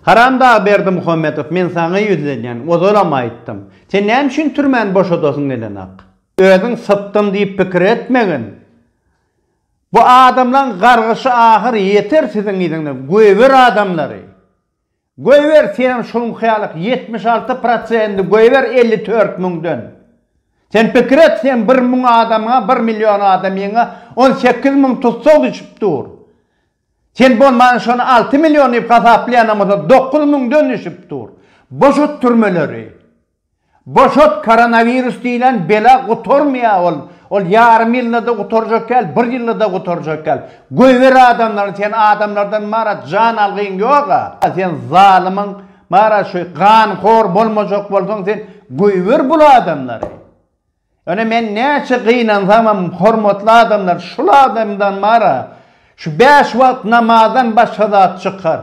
Haramdag Berdimuhamedow men saňa ýüzlenýän, ozalam aýtdym. Sen näme üçin türmäni boşadasyň gelenak? Özüň sypdym diýip pikir etmegin. Bu adamlaň gargyşy ahyr ýeter siziň yzyňdan. Goýber adamlary. Goýber senem şunuňky ýaly 76 prosendi goýber 54 müňden. Sen pikir et sen bir müň adamyňa bir million adamyňa 18 müň tussag düşüp dur. Sen bolman şony 6 million diýip hasaplaýanam bolsa 9 müňden düşüp dur. Boşat türmeleri. Boşat koronawirus diýlen bela gutarmaýar ol. Ol ýarym ýylda-da gutarjak däl, bir ýylda-da gutarjak däl. Goýber adamlary sen adamlardan mara jan algyň ýoga. Sen zalymyň mara şu ganhor bolmajak bolsaň sen goýber bul adamlary. Ýöne men näçe gynansamam hormatly adamlar şul adamdan mara şu bäş wagt namazdan başga zat çykar.